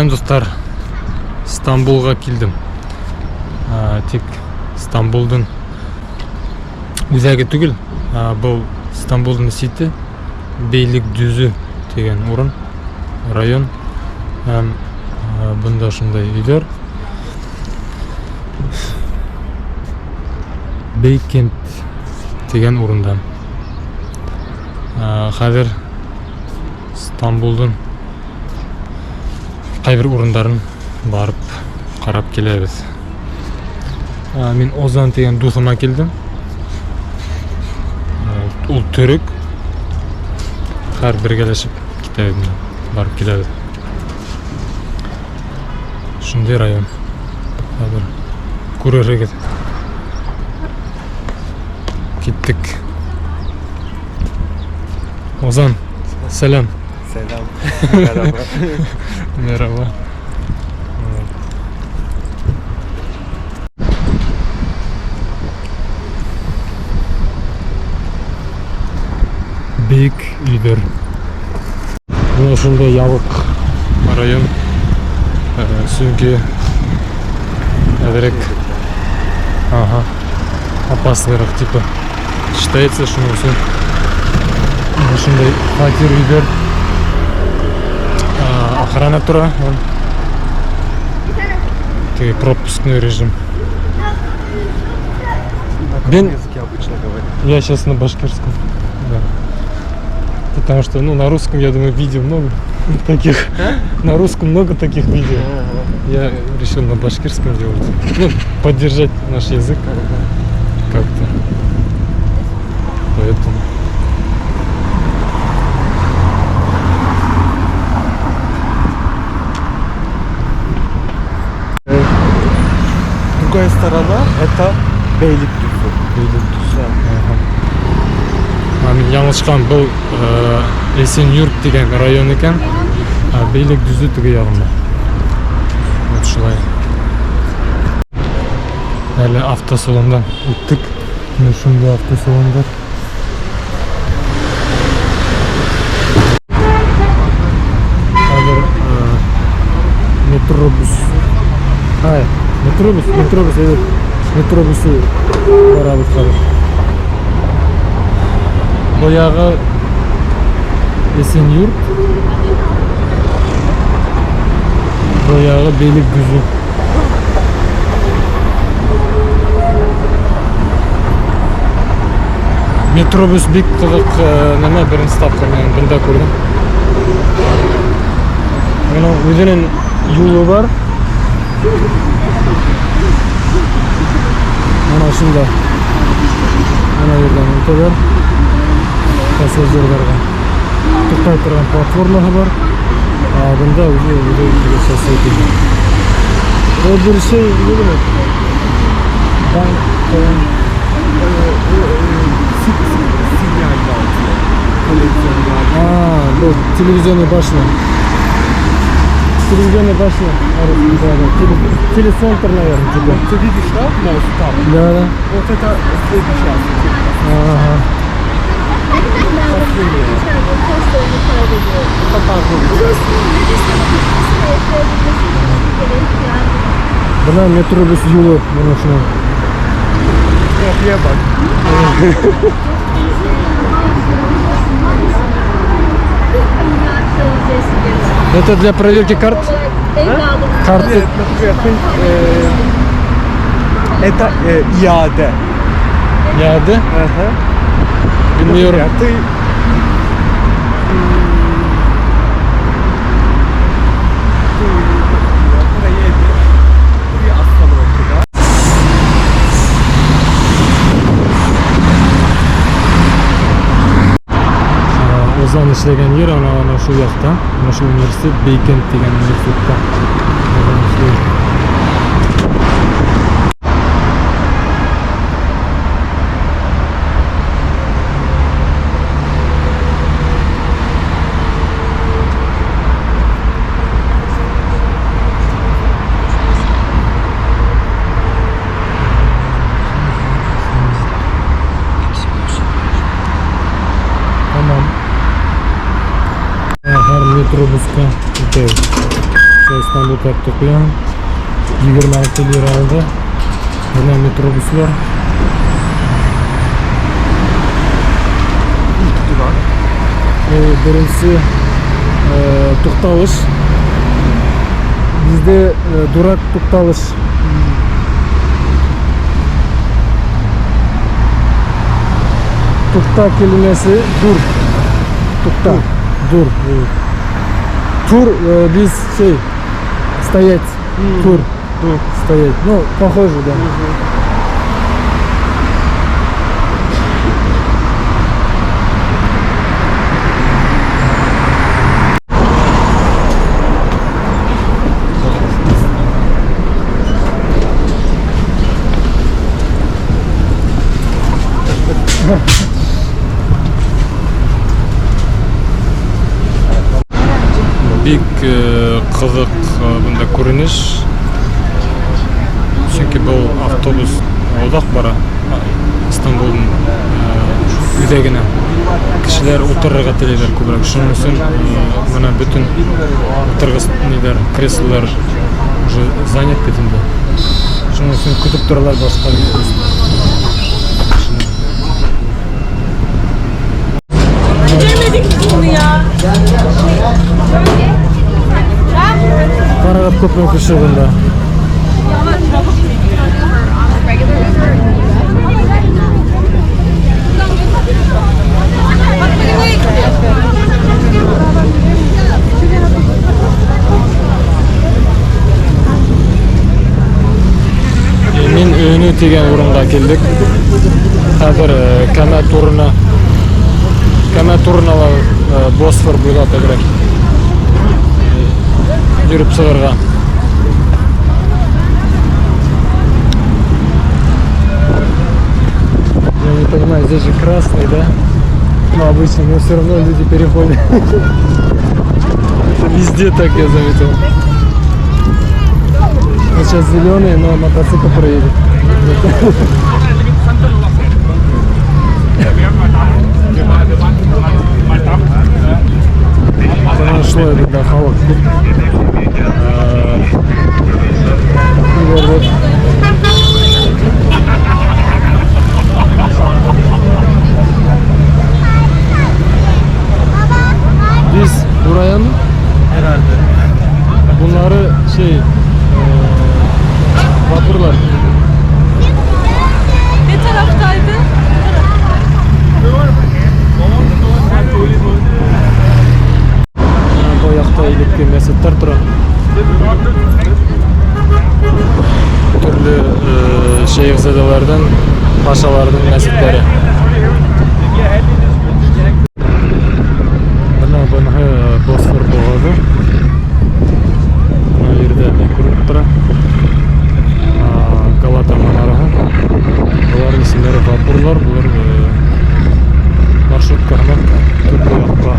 Сәлам, дуҫтар! Стамбулға килдем. Тик Стамбулдың үҙәге түгел, был Стамбулдың сите, Бейликдүзү тигән урын, район. Һәм бында шундай өйҙәр. Бейкент тигән урында. Хәҙер Стамбулдың ҡайбер урындарын барып ҡарап киләбеҙ. Мин Озан тигән дуҫыма килдем. Ул төрөк. Хәҙер бергәләшеп китәбеҙ, барып киләбеҙ. Шундай район. Хәҙер күрерһегеҙ. Киттек. Озан, сәләм. Selam. Merhaba. Merhaba. Бейек өйҙәр. Бына шундай ябыҡ район. Сөнки әҙерәк ага, опасныйраҡ типа считается, шуның өсөн ошондай фатир өйҙәр, охрана тора, теге пропускной режим. На каком языке обычно говорят? Я сейчас на башкирском. Да. Потому что, ну, на русском, я думаю, видео много таких. На русском много таких видео. Я решил на башкирском делать. Ну, поддержать наш язык как-то. Поэтому. Другая сторона это Beylikdüzü. Бейликдүзү. Да. Ага. Мин яңылышҡан, был Эсенйурт тигән район икән. Ә Бейликдүзү теге яғында. Вот шулай. Әле автосалондан үттек. Менә шундай автосалондар. Хәҙер метробус. Ай, метробус, метробус, әйбәт. Метробусы барабыҙ хәҙер. Баяғы Эсенйурт, баяғы Бейликдүзү. Метробус бик ҡыҙыҡ нәмә, беренсе тапҡыр мин бында күрҙем. Уның үҙенең юлы бар. Ана шунда. Ана ерҙән үтәләр. Пассажирҙарға туҡтай торған платформаһы бар. А бында үҙе шоссе. Ул бер шей түгелме? Банк фәлән. Sinyal dağıtıyor. Televizyonlar. А, был телевизионная башня. Телевизионная башня. Да, да. Телецентр, наверное, типа. Ты видишь, да, мост там? Да. Вот это следующая Ага. Последняя. Это торговый. Бына метробус юлы бына шунан. Trafiğe bak. Это для проверки карт? Карты. Нет, например, ты, это iade. Iade? Ага. Bilmiyorum. Например, ты ты, например, проедешь три остановки, да? Озан эшләгән ер ана шул яҡта. Ана шул университет, Бейкент тигән университетта. Озан эшләй. Tamam. Һәр метробусҡа үтәбеҙ. Сейчас Истанбул тартып ҡуям. 26 лира алды. Бына метробуслар. İlk durak. Беренсе туҡталыш. Беҙҙә durak туҡталыш. Туҡта кәлимәһе dur. Туҡта. Dur. Evet. Tur беҙ şey стоять. Tur. Dur. Стоять. Ну, похоже, да. Бик ҡыҙыҡ бында күренеш. Сөнки был автобус оҙаҡ бара Истанбулдың үҙәгенә. Кешеләр ултырырға теләйҙәр күберәк. Шуның өсөн бына бөтөн ултырғыс ниҙәр, креслолар уже занят бит инде. Шуның өсөн көтөп торалар башҡа. Beceremedik biz bunu ya. Ҡарағыҙ, күпме кеше бында. Мин Өнү тигән урынға килдек. Хәҙер кәмә турына ла Босфор буйлап әҙерәк йөрөп сығырға. Я не понимаю, здесь же красный, да? Ну, обычно, но все равно люди переходят. Это везде так, я заметил. Вот сейчас зеленый, но мотоцикл проедет. Бына шулай бында халыҡ күп. Вот. Biz buraya mı? Herhalde. Bunları vapurlar. Ne taraftaydı? Был яҡта элекке мәсеттәр тора. Төрлө шәйехзадаларҙың, пашаларҙың мәсеттәре. Бына быныһы Босфор боғаҙы. Бына ерҙә ни күренеп тора. Галата манараһы. Быларҙың исемдәре вапурлар, былар маршрутка һымаҡ төрлө яҡҡа,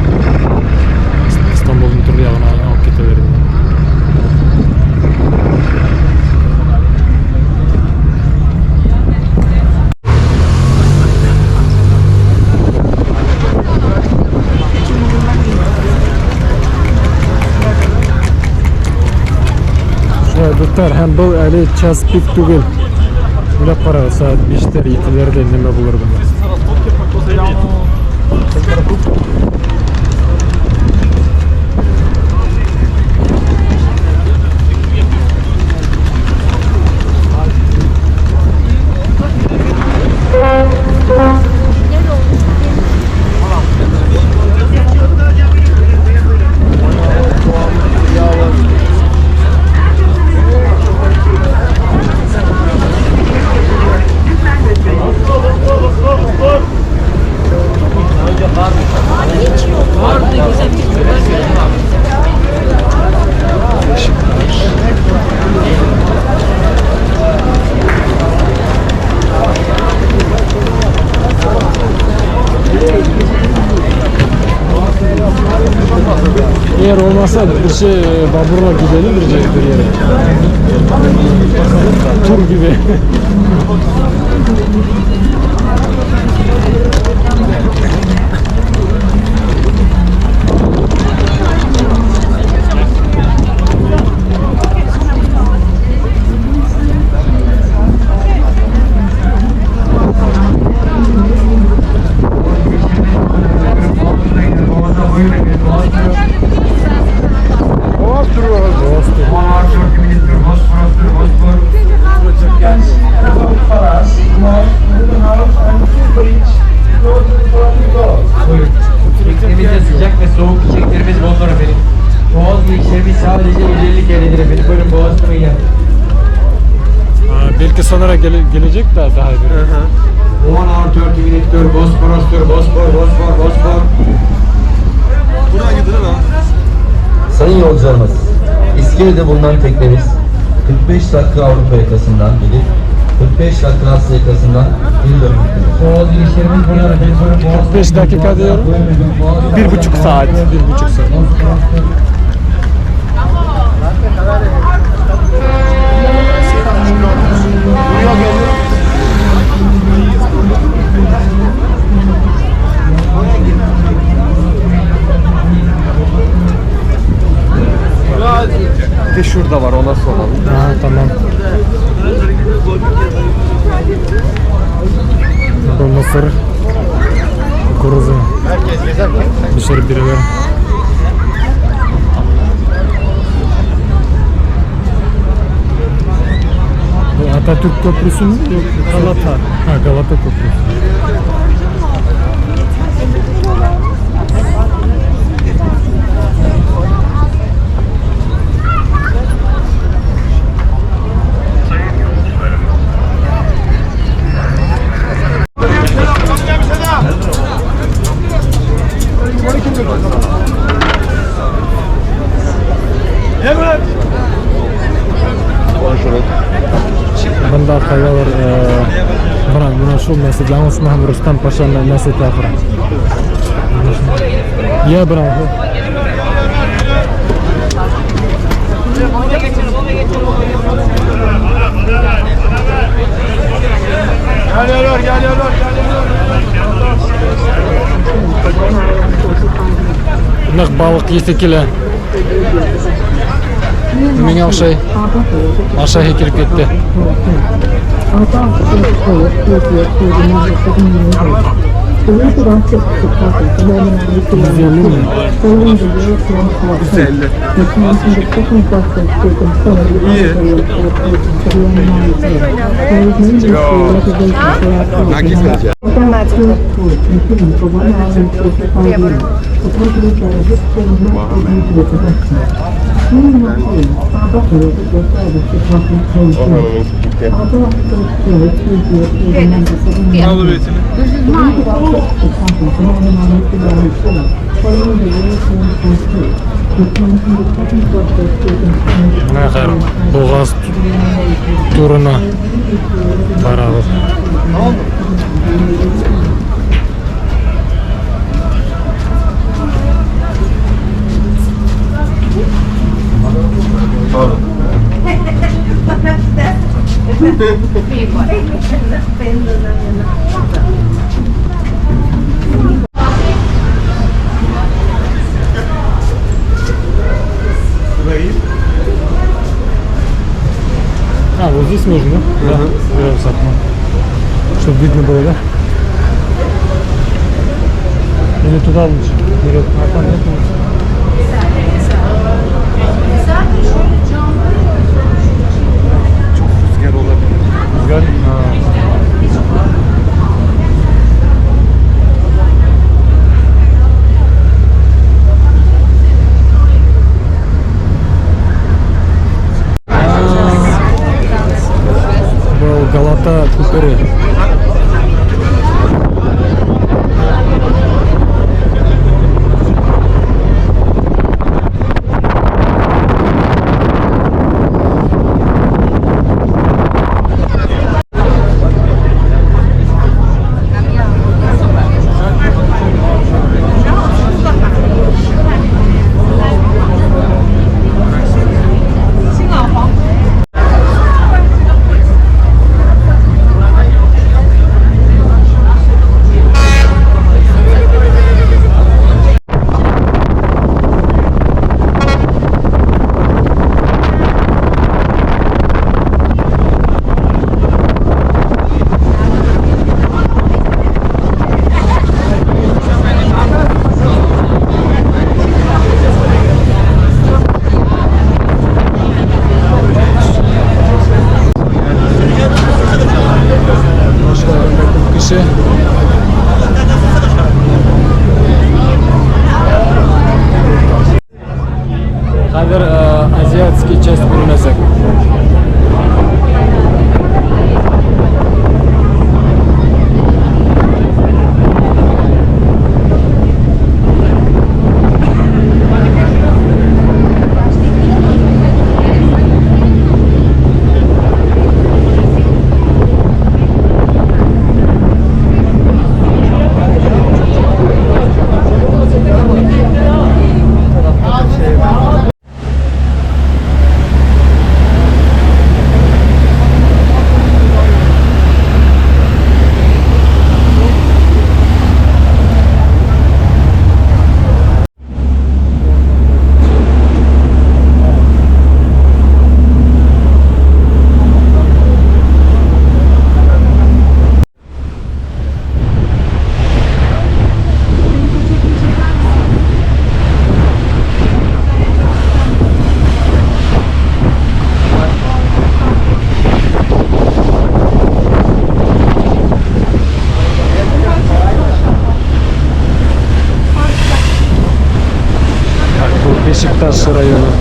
Истанбулдың төрлө яғына алып китәләр. Шулай, дуҫтар, һәм был әле час пик түгел. Уйлап ҡарағыҙ, сәғәт биштәр, етеләрҙә нимә булыр бында? Eğer olmasa bir şey vapurla gidelim bir yere. Tur gibi. Belki sonra gelecek de daha bir. 1 hour 30 minutes Bosporus, Bospor, Bospor, Bospor. Buradan gidilir ha. Sayın yolcularımız, İskele'de bulunan teknemiz 45 dakika Avrupa yakasından gelip 45 dakika Asya yakasından geri dönmektedir. 45 dakika diyorum. 1,5 saat. 1,5 saat. Bir de şurada var, ona soralım. Ha, tamam. Bu mısır, kukuruzа bişirip birileri. Bu Atatürk Köprüsü mü? Yok. Galata. Ha, Galata Köprüsü. Бында ҡайҙалыр бына шул мәсет, яңылышмаһам, Рөстәм Паша мәсете ахыры. Я бына Geliyorlar, geliyorlar, geliyorlar. Ныҡ балыҡ еҫе килә. Миңә оҡшай. Ашайһы килеп китте. Güzelli. İyi. Бына хәҙер боғаҙ турына барабыҙ. А, вот здесь можно, да? Да, берем с окна. Чтобы видно было, да? Или туда лучше? Или а там нет лучше? Çok rüzgar olabilir. Rüzgar? Ha. Был Галата күпере. Башҡа күп кеше. Хәҙер азиатский часть күренәсәк. Бекташ районы.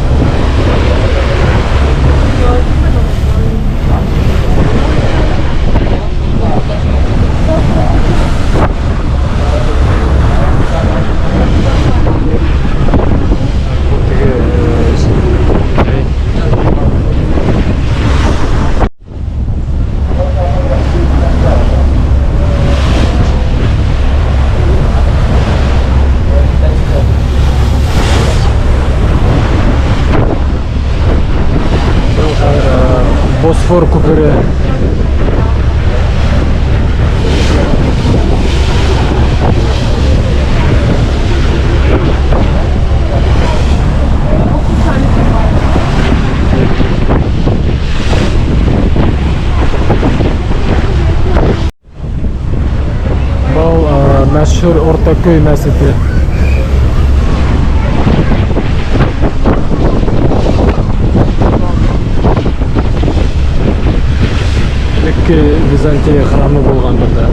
Теге, эй. Был хәҙер Босфор күпере. Был мәшһүр Ортакөй мәсете. Элекке Византия храмы булған бында.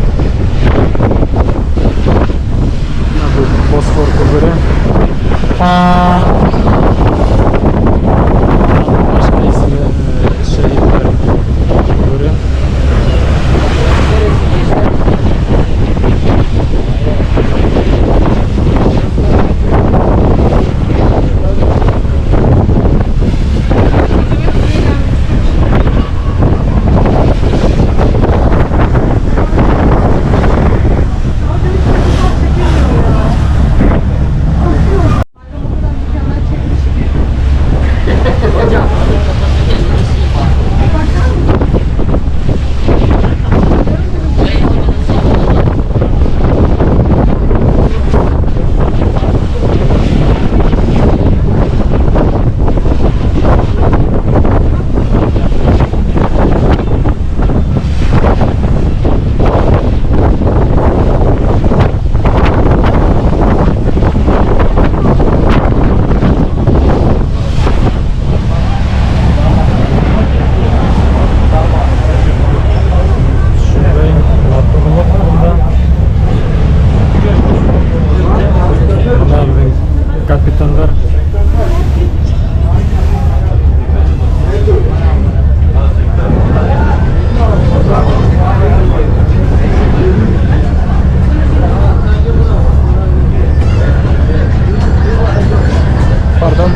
Бына был Босфор күпере. Башҡа исеме Шәһиттәр күпере. Шундай матурлыҡ бында. Бына беҙҙең капитандар. Pardon.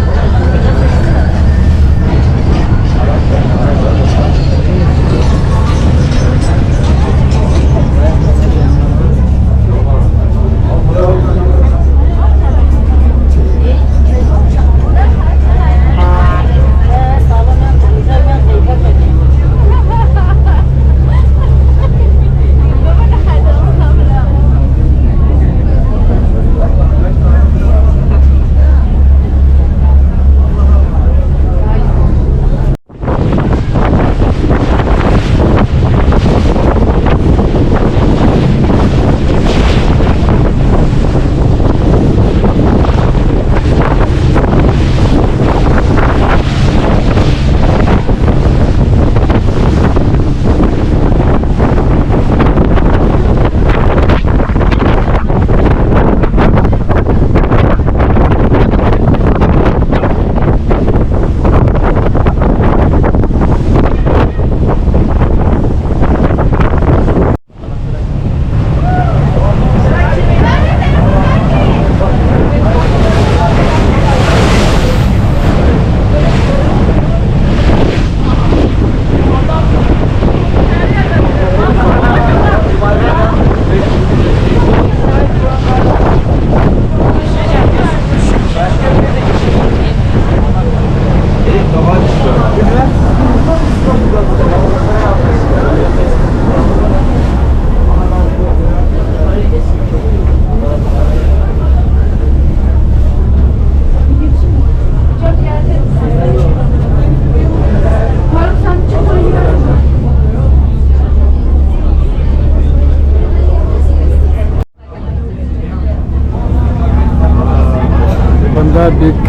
Бында бик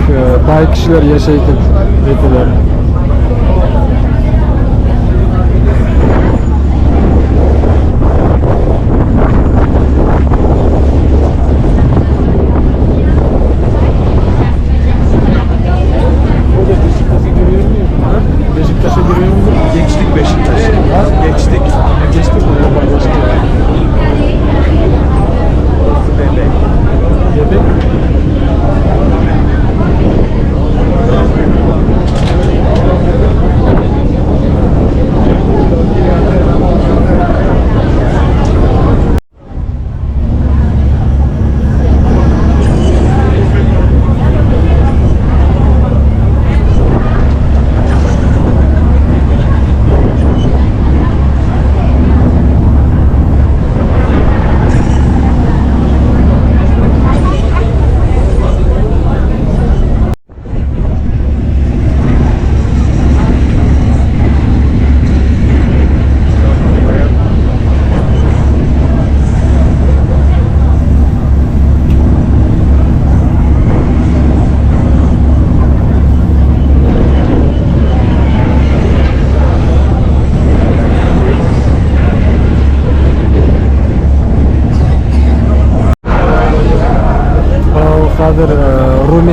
бай кешеләр йәшәй тип әйтәләр.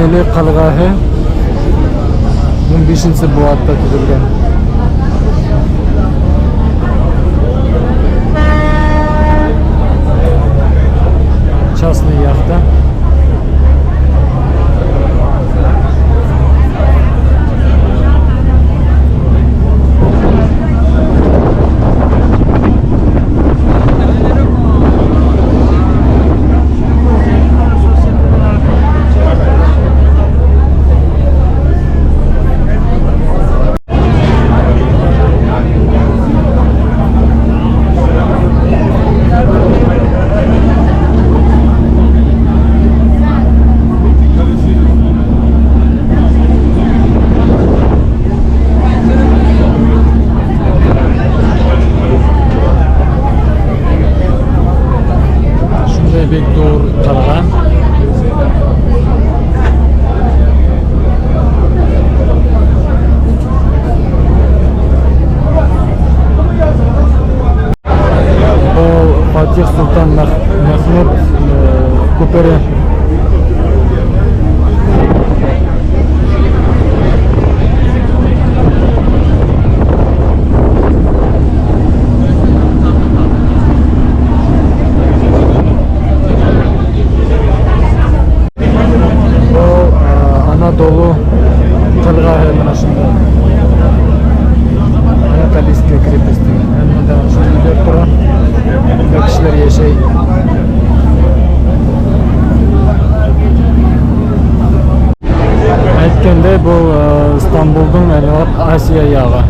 Rumeli ҡалғаһы 15 быуатта төҙөлгән. Частный яхта. Шундай бик ҙур ҡалға. Был Фатих Солтан Мехмед күпере. Был Анадолу ҡалғаһы мына шунда. Анатолийская крепость тигән. Һәм бында шул өйҙәр тора. Бында кешеләр йәшәй. Әйткәндәй, был Стамбулдың Азия яғы.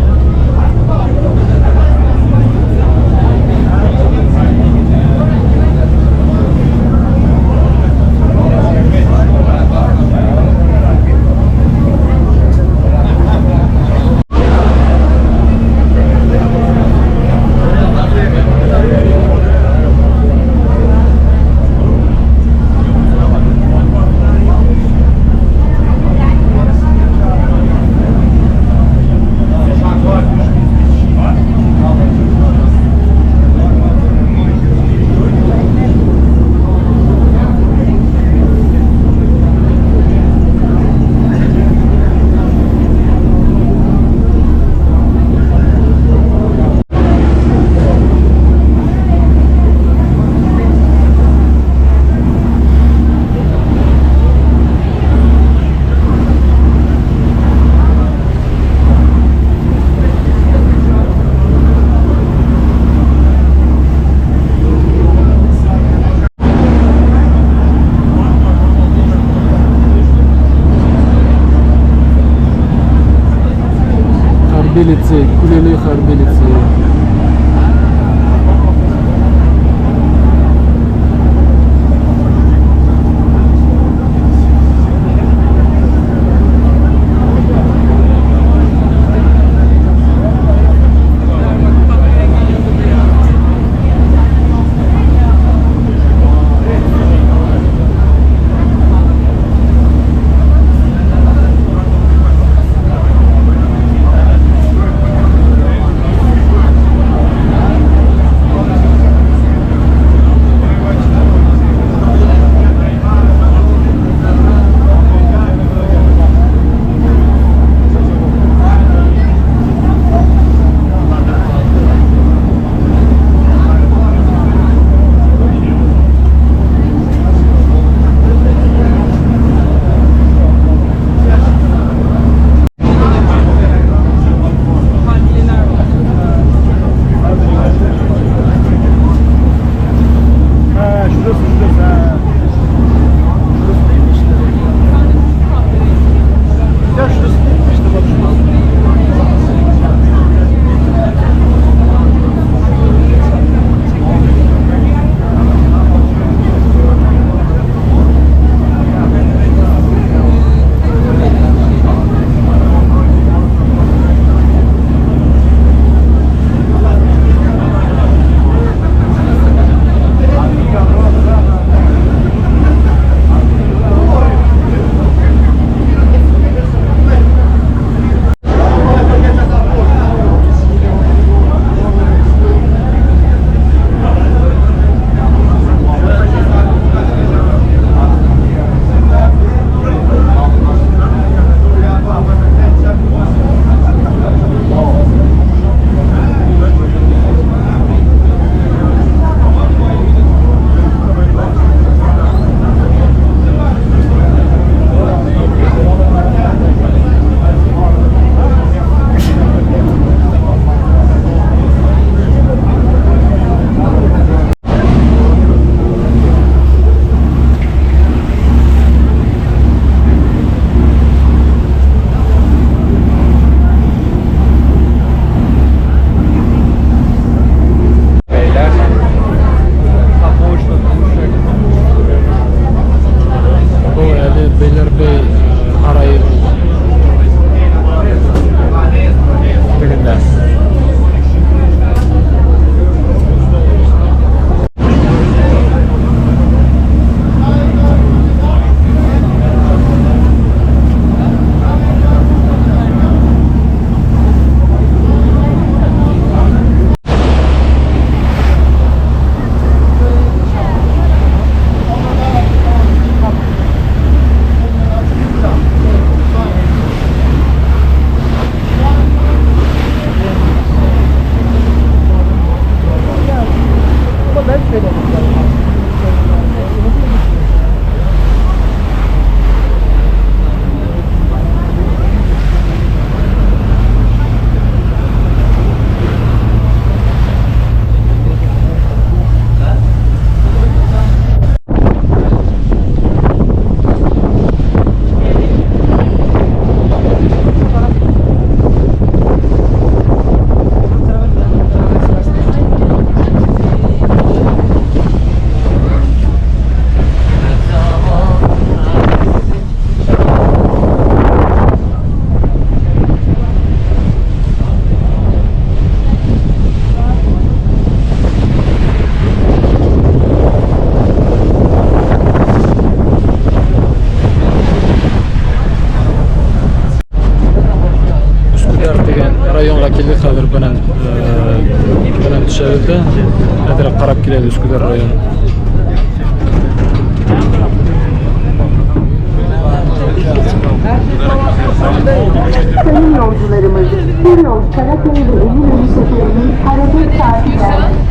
Хәрби лицей, Kuleli хәрби лицейы. Беҙ ҙә әҙерәк ҡарап киләле Өскөҙәр районын. Sayın yolcularımız, bir yol Karaköy ve Eminönü seferinin hareket saati geldi.